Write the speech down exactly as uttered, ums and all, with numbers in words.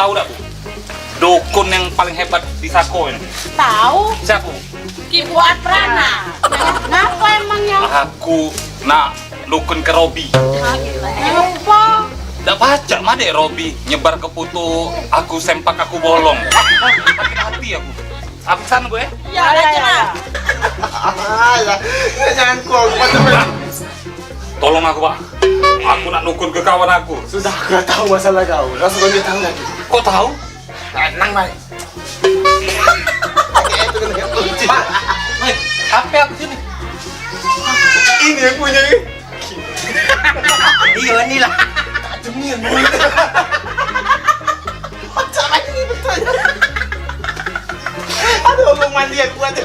Tahu dak, Bu? Dukun yang paling hebat di Sako ini. Tahu? Siapa, Bu? Ki Buat Prana. Ngapa emangnya? Aku nak dukun ke Robi. Apa? Dak pacak mah dek Robi nyebar ke putu aku sempak aku bolong. Sakit hati aku. Aku sana, Bu, eh. Ya, ya, ya. Ah, ya. Ya, jangan kau, aku macam Tolong aku, Pak. Aku nak dukun ke kawan aku. Sudah, aku dah tahu masalah kau. Langsung kau tahu lagi. Kok tahu? Tenang, Pak. Pak, eh, H P aku sini. Ini yang punya ini. Iya, inilah. Demi yang punya. Macam ini betul. Aduh, lu mandi aku aja.